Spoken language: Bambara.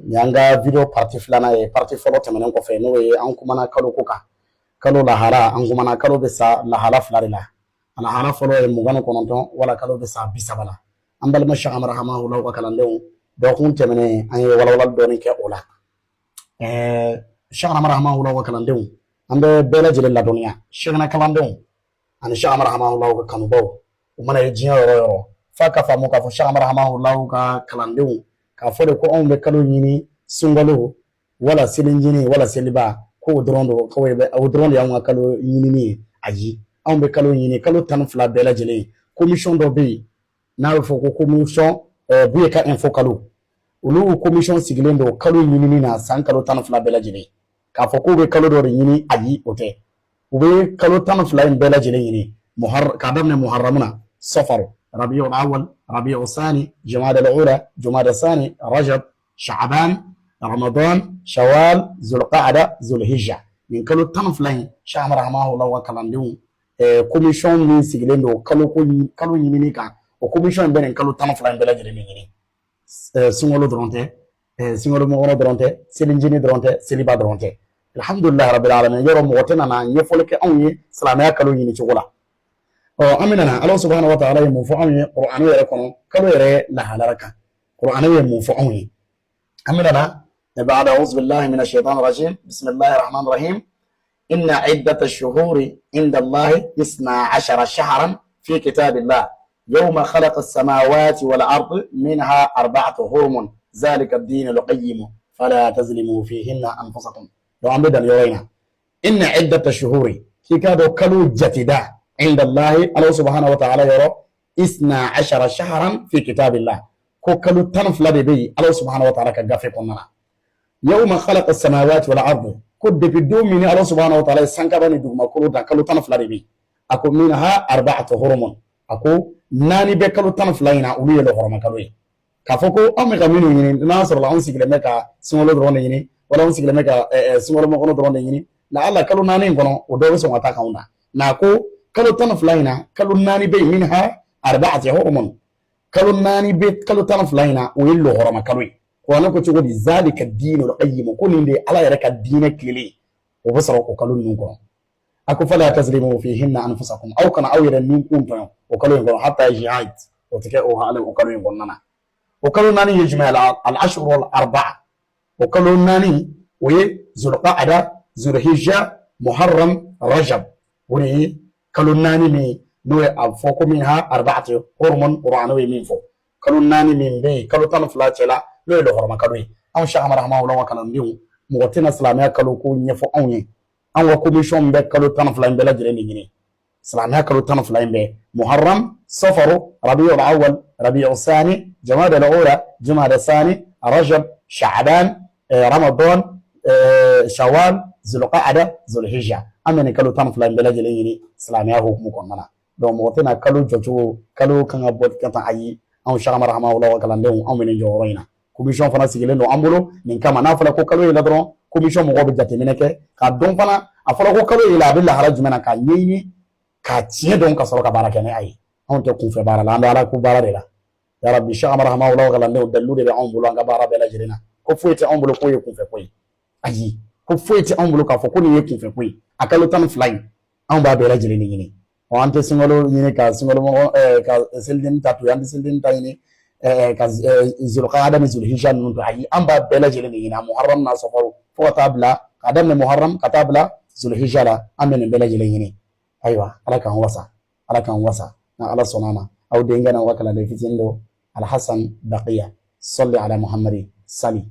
Nin y'an ka video partie filanan ye, partie fɔlɔ tɛmɛnen kɔfɛ, n'o ye an kumana kalo ko kan, kalo lahala. An kumana kalo bɛ sa lahala fila de la. A lahala fɔlɔ ye 29, wala kalo bɛ sa 30 la. An balima Cheikh Amara Hamahula ka kalandenw, dɔgɔkun tɛmɛnen an ye walawalali dɔɔni kɛ o la. Cheikh Amara Hamahula ka kalandenw, an bɛ bɛɛ lajɛlen ladɔnniya, Cheikhna kalandenw ani Cheikh Amara Hamahula ka kanubaw, u mana ye diɲɛ yɔrɔ o yɔrɔ, f'a ka faamu k'a fɔ Cheikh Amara Hamahula ka kalandenw k'a fɔ de ko anw bɛ kalo ɲini sunkalo wala selinjini wala seliba, k'o dɔrɔn don, k'o bɛ o dɔrɔn de y'anw ka kalo ɲinini ye. Ayi, anw bɛ kalo ɲini kalo 12 bɛɛ lajɛlen. Commission dɔ bɛ yen n'a bɛ fɔ ko commission Buye ka info kalo, olu commission sigilen don kalo ɲinini na san kalo 12 bɛɛ lajɛlen. K'a fɔ k'u bɛ kalo dɔ de ɲini, ayi, o tɛ. U bɛ kalo 12 in bɛɛ lajɛlen ɲini, k'a daminɛ muharamu na, safar, rabiul awal, rabiul sani, jumada al-ula, jumada sani, rajab, sha'ban, ramadan, shawal, zulqa'ada, zulhijja. Nin kalo 12 in, Cheikh Amara Hamahula ka kalandenw, commission min sigilen don kalo ko kalo ɲinini kan, o commission in bɛ nin kalo 12 in bɛɛ lajɛlen ɲini. Sunkalo dɔrɔn tɛ, sunkalo makɔnɔ dɔrɔn tɛ, selinjini dɔrɔn tɛ, seliba dɔrɔn tɛ. Alhamdulilahi rabbil alamin. Yɔrɔ mɔgɔ tɛ nana ɲɛfɔli kɛ anw ye silamɛya kalo ɲini cogo la. Ɔ, an bɛna na Ala subhanahu wa ta'ala ye mun fɔ anw ye Qur'an yɛrɛ kɔnɔ kalo yɛrɛ lahalaya kan? Qur'an ye mun fɔ anw ye? An bɛna na بعد أعوذ بالله من الشيطان الرجيم، بسم الله الرحمن الرحيم. إن عدة الشهور عند الله 12 شهرا في كتاب الله يوم خلق السماوات والأرض منها أربعة حرم ذلك الدين القيم فلا تظلموا فيهن أنفسكم. لو عم بدنا يورينا إن عدة الشهور k'i k'a dɔn kalo jateda عند الله الله سبحانه وتعالى yɔrɔ 12 شهرا في كتاب الله, ko kalo 12 de bɛ yen Ala subhanahu wa ta'ala ka gafe kɔnɔna na. يوم خلق السماوات والأرض, ko depuis don min ni Ala subhanahu wa ta'ala ye sankaba ni dugumakolo da, kalo 12 de bɛ yen. A ko منها أربعة حرم, a ko naani bɛ kalo 12 in na, olu ye lɔhɔrɔma kalo ye. K'a fɔ ko anw bɛ ka minnu ɲini, n'a sɔrɔla anw sigilen bɛ ka sunkalo dɔrɔn de ɲini, wala anw sigilen bɛ ka sunkalo makɔnɔ dɔrɔn de ɲini, la ala kalo naani in kɔnɔ, o dɔw bɛ sɔn ka taa k'anw na. Nka ko kalo 12 in na, kalo naani bɛ yen, منها أربعة حرم, kalo naani bɛ kalo 12 in na, o ye lɔhɔrɔma kalo ye. Kuranɛ ko cogo di? ذلك الدين القيم, ko nin de ye Ala yɛrɛ ka diinɛ tilennen, o bɛ sɔrɔ o kalo ninnu kɔnɔ. A ko فلا تظلموا فيهن أنفسكم, aw kana aw yɛrɛ ninkun tɔɲɔ o kalo in kɔnɔ. Hatta jihad o tɛ kɛ o kalo in kɔnɔna na. O kalo naani ye jumɛn ye? الأشهر الأربعة. O kalo naani, o ye zulqa'ada, zulhijja, muharram, rajab. O de ye kalo naani min n'o ye a fɔ ko منها أربعة حرم. Kuranɛ ye min fɔ, kalo naani min bɛ yen kalo 12 cɛla, n'o ye lɔhɔrɔma kalo ye. Anw Cheikh Amara Hamahula ka kalandenw, mɔgɔ tɛna silamɛya kalo ko ɲɛfɔ anw ye. Anw ka commission bɛ kalo 12 in bɛɛ lajɛlen de ɲini, silamɛya kalo 12 in bɛɛ: muharram, safaru, rabiul awwal, rabiul sani, jumada al-ula, jumada sani, rajab, sha'ban, ramadan, shawal, zulqa'ada, zulhijja. An bɛ nin kalo 12 in bɛɛ lajɛlen ɲini silamɛya hukumu kɔnɔna na. Donc mɔgɔ tɛna kalo jɔcogo, kalo kan ka bɔ ka taa, ayi. Anw Cheikh Amara Hamahula ka kalandenw, anw bɛ nin jɔyɔrɔ in na. Commission fana sigilen don an bolo nin kama. N'a fɔra ko kalo yela dɔrɔn, commission mɔgɔw bɛ jateminɛ kɛ k'a dɔn fana a fɔra ko kalo yela, a bɛ lahara jumɛn na, k'a ɲɛɲini k'a tiɲɛ dɔn, ka sɔrɔ ka baara kɛ ni a ye. Anw tɛ kunfɛ baara la, an bɛ Ala ko baara de la. Ya rabbi, Cheikh Amara Hamahula ka kalandenw, dalilu de bɛ anw bolo an ka baara bɛɛ lajɛlen na. Ko foyi tɛ anw bolo k'o ye kunfɛ ko ye, ayi. Ko foyi tɛ anw bolo k'a fɔ ko nin ye kunfɛ ko ye. A kalo 12 in, anw b'a bɛɛ lajɛlen de ɲini. Ɔ, an tɛ sunkalo ɲini ka sunkalo mɔgɔ ka selideni ta to yen, an tɛ selideni ta ɲini ka zulqaada ni zulhijja ninnu to, ayi. An b'a bɛɛ lajɛlen de ɲini, a muharram n'a safaru, fo ka taa bila k'a daminɛ muharram ka taa bila zulhijja la, an bɛ nin bɛɛ lajɛlen ɲini. Ayiwa, Ala k'an wasa, Ala k'an wasa. Na Ala sɔnna a ma, aw denkɛ n'aw ka kalanden fitinin don, Alhasan Baqiya. Salli ala Muhammadi sali.